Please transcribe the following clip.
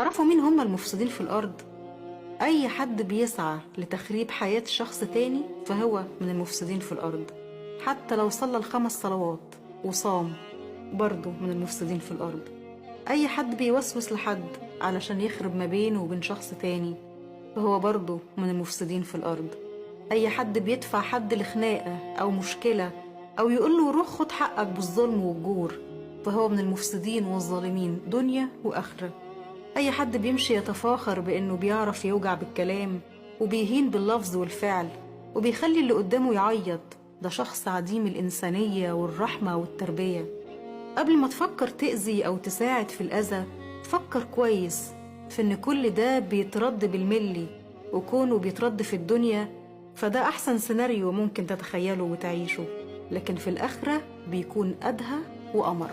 تعرفوا مين هم المفسدين في الأرض؟ أي حد بيسعى لتخريب حياة شخص تاني فهو من المفسدين في الأرض، حتى لو صلى ال5 صلوات وصام برضه من المفسدين في الأرض. أي حد بيوسوس لحد علشان يخرب ما بينه وبين شخص تاني فهو برضه من المفسدين في الأرض. أي حد بيدفع حد لخناقة أو مشكلة أو يقول له روح خد حقك بالظلم والجور فهو من المفسدين والظالمين دنيا وآخرة. أي حد بيمشي يتفاخر بأنه بيعرف يوجع بالكلام وبيهين باللفظ والفعل وبيخلي اللي قدامه يعيط، ده شخص عديم الإنسانية والرحمة والتربية. قبل ما تفكر تأذي أو تساعد في الأذى فكر كويس في إن كل ده بيترد بالملي، وكونه بيترد في الدنيا فده أحسن سيناريو ممكن تتخيله وتعيشه، لكن في الآخرة بيكون أدهى وأمر.